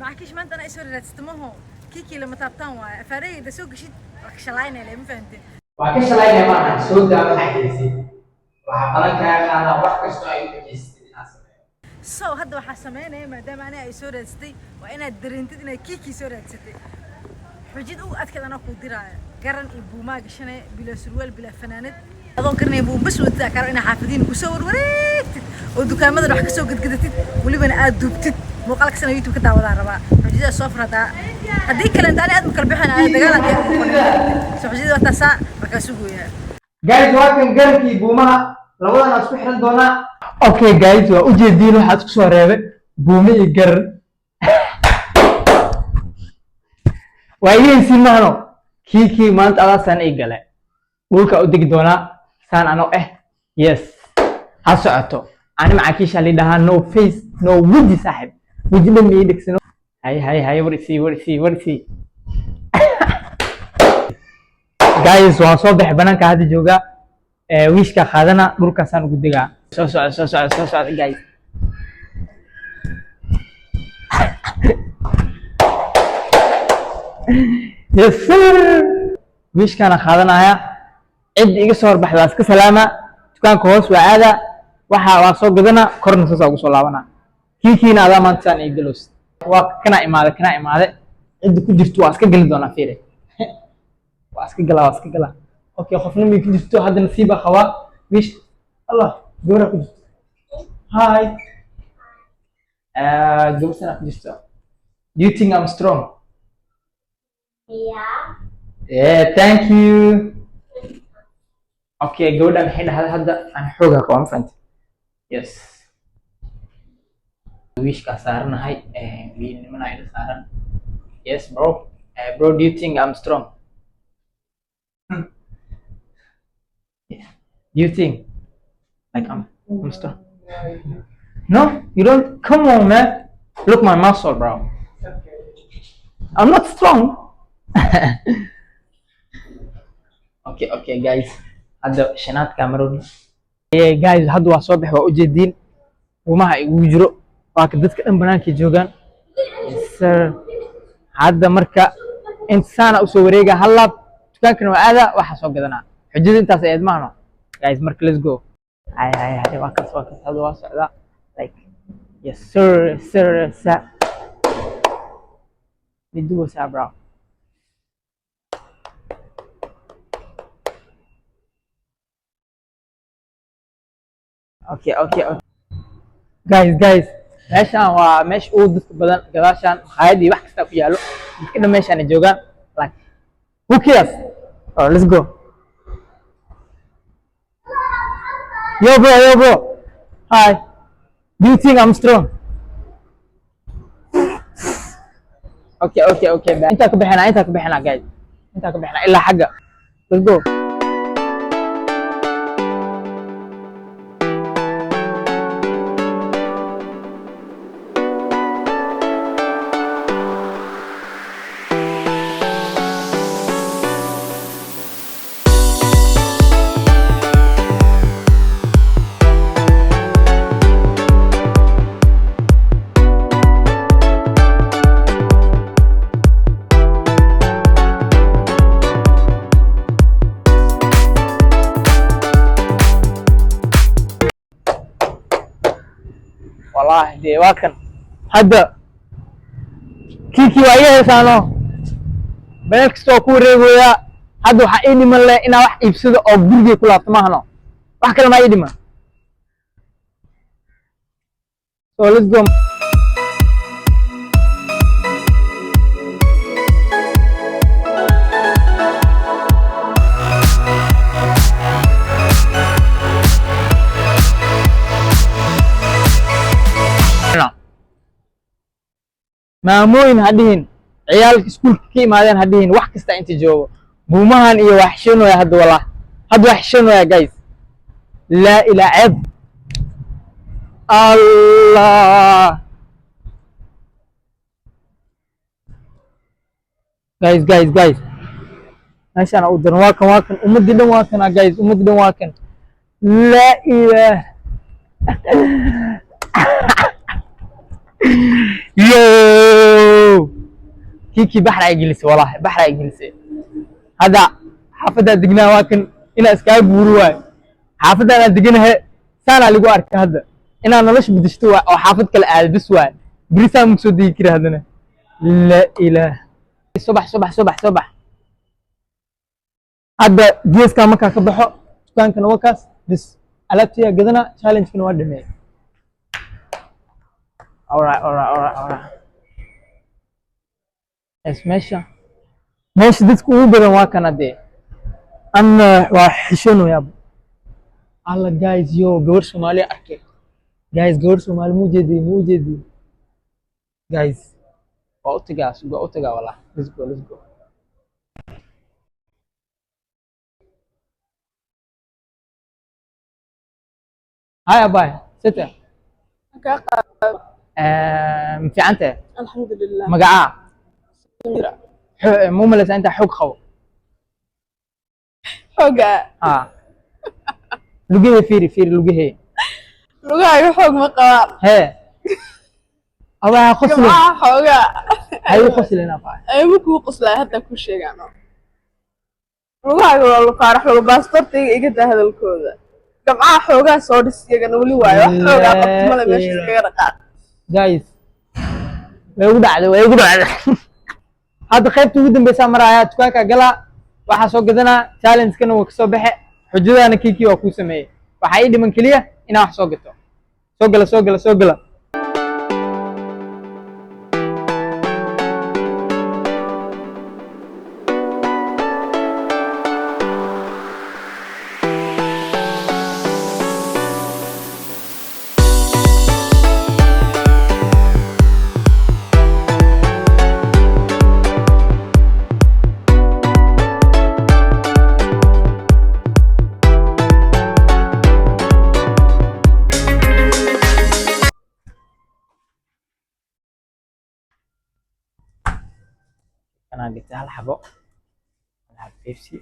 Macakiish maanta anaa isoo raadsata maho. Kiikii lama taabtaan waaye. Afaareyda soo geshid waa ka shalaynaya, ma fahanteen? Waa ka shalaynaya maaha. Soo daa waxaa haysid. Waxaa balan kaga qaadaa wax kastoo ay u dhageysatid inaad sameeyo. So hadda waxaa sameynaya, maadaama aniga ay soo raadsatay, waa inaad dareentid inaad Kiikii soo raadsatay. Xujid ugu adkeed anaa kuu diraayo: garan iyo buumaa gashanaya, bilaa surwaal, bilaa fanaanad, adoo garanaya buumbas wadataa karo, inaa xaafadiin kusoo warwareegtid oo dukaamadan wax kasoo gadgadatid, welibana aad duubtid muuqaalkasana YouTube ka daawadaan rabaa. Xujada soo fur haddaa, haddii kale inta ani aad makala bixin dagaal haddii aad noqon. So xujada waa taasaa markaa sugoyaa. Guys, waa kan garankii, buumaha, labadan aan isku xiran doonaa. Okay guys, waa ujeediin waxaad isku soo reebay, buume iyo garan. Waa igeysiin mahno. Kii maanta adaa saan ii gale, dhulka u degi doonaa saan ano. Yes, ha socoto. Ani macakiisha li dhahaa, no face, no weji, saaxib, weji dhan ma ii dhegsano. Hay hay hay, war isii, war isii, war isii. Guys, waan soo baxay, banaanka hadda joogaa. Wiishka qaadana, dhulkaasaan ugu degaa. Soo socda, soo socda, soo socda guys. Yes sir, wiishkaana qaadanaya. Cid iga soo horbaxda waa iska salaama. Dukaanka hoos waa aada, waxa waa soo gadana, korna saasaa ugu soo laabana. Kiikiina adaa maanta saan ii galos. Waa kana imaade, kana imaade. Cidda ku jirto waa iska geli doonaa. Fiire, waa iska galaa, waa iska galaa. Okay, qofna may ku jirto hadda, nasiibaa qabaa. Wiish allah, gabadha ku jirto. Hi, gabar sana ku jirto. Do you think I'm strong? Yeah. Yeah, thank you. Okay, gabadha maxay dhahday hadda? Aan xoogaa qabaa, ma fahantay? Yes, wiishkaa saaranahay, wiil nimanaa ila saaran. Yes bro. Bro, do you think I'm strong? Yeah. Do you think like I'm strong? No, you don't? Come on man, look my muscle, bro. I'm not strong. Okay guys, hadda shanaadka maroni. Guys, hadda waa soo bax, waa ujeediin umaha igu jiro, waa ka dadka dhan banaankay joogaan. Yes sir. Hadda marka intaana usoo wareega hal laab, dukaankana waa aada, waxaa soo gadanaa. Xujada intaas ay maahno guys. Marka let's go. Hay hay hay, waa kaas, waa kaas. Hadda waa socdaa like, yes sir, yes sir, yes sir. Niduwasa bro. Okay. Guys, guys, meeshaan waa meesha ugu dadka badan. Gadaashaan makhaayad iyo wax kasta ku yaalo. Dadka dhan meeshaan ay joogaan. Like, who cares? Oh, let's go. Yo bro, yo bro. Hi. Do you think I'm strong? Okay. Intaa ka bixinaa, intaa ka bixinaa guys. Intaa ka bixinaa ilaa xagga. Let's go. Wallahi dee waa kan hadda. Kiikii waa iga heesaano, meel kasta waa ku wareegoyaa. Hadda waxaa ii dhiman leh inaa wax iibsado oo gurigay ku laabto maahano, wax kale maa ii dhiman. So let's go. Maamooyin ha dhihin, ciyaalka iskuulka ka imaadeen ha dhihin, wax kasta inta joogo, buumahan iyo waa xishoonaya hadda. Wallah, hadda waa xishoonaya guys. Laa ilaa ceeb Allah. Guys, guys, guys, meeshaan u daran. Waa kan, waa kan, ummadii dhan waa kana guys, ummadii dhan waa kan. Laa ilaah. Yo. Kiki baxra ay gelisay, walahi baxra ay gelisay. Hadda xaafaddaa degnaa waa kan inaa iskaga guuri waayo. Xaafaddaanaa deganahe saanaa lagu arka. Hadda inaa nolosha bedeshto waay oo xaafad kale aado bis waay. Berisaa maku soo degi kari haddana. La ilaah. Subax, subax, subax, subax. Hadda geeskaa markaa ka baxo, dukaankana waa kaas. Bis, alaabtiyaa gadana, challenge-kana waa dhameeyay. Alright. Yes, meesha dadka ugu badan waa kana dee. Anna waa xishoonayaaba. Alla guys, yo, gabar Soomaali arkay. Guys, gabar Soomaali mu jeediye, mu jeediye. Guys, waa u tagaa, waa u tagaa wallah. Let's go, let's go. Hi abay, sita. Ma fiican tahay? Alxamdulilah. Magacaa? Samira. Mu malaysaa intaa xoog qabo? Xooga? Ah, lugahee fiiri, fiiri lugahee. Lugahaaga xoog ma qabaan. Hee, abaa qoslin. Gamcaha xoogaa. Hayu qoslin, abaa. Ayma kuu qoslaya, hadda kuu sheegaano. Lugahaaga waa luqaarax luga baastortayga, iga daa hadalkooda. Gamcaha xoogaa soo dhis iyagana weli waayo wax xoogaa qabto male, meesha iskaga dhaqaaq. Guys, way igu dhacday, way igu dhacday. Hadda qaybta ugu dambeysaa maraya, dukaanka galaa, waxaa soo gadanaa, challenge-kana waa kasoo baxe, xujadaana Kiki waa kuu sameeyey. Waxaa ii dhiman keliya inaan wax soo gato. Soo gala, soo gala, soo gala. Kanaa gatay hal xabo, hal xabo Pepsi.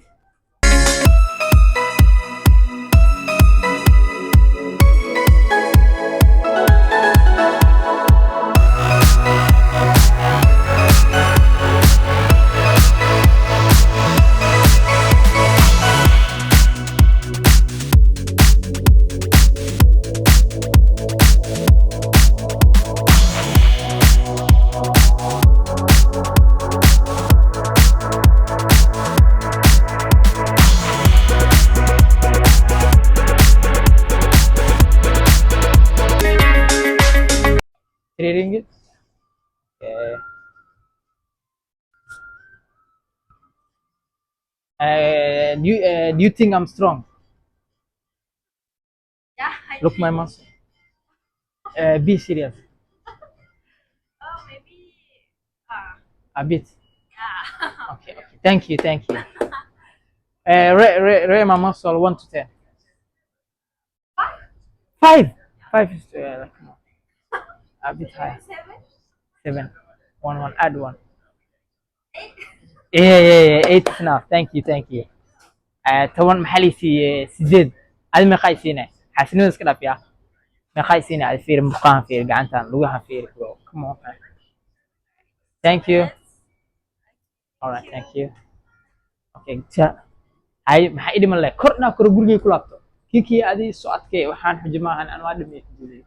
3 ringgit. Okay. Do you think I'm strong? Yeah, I Look my muscle. Be serious. Oh, maybe. A bit. Yeah. Okay. Thank you, thank you. Rate my muscle 1 to 10. 5. 5 is like, come on, a bit high. 7. 7. 1, 1. Add 1. Yeah. 8 is enough. Thank you, thank you. 10 maxaa lii siiyey? 8. Adi meeqaa i siinay? Xaasinimada iska dhaaf yaa. Meeqaa i siinay? Adi fiiri murqahan, fiiri gacantan, lugahan fiiri, bro. Come on, man. Thank you. All right, thank you. Okay, ja. Hay, maxaa i dhiman leh? Kor inaa koro gurigay ku laabto. Kiki, adi soo adkay, waxaan xujo maahan, aan waa dhammeeyey xujadii.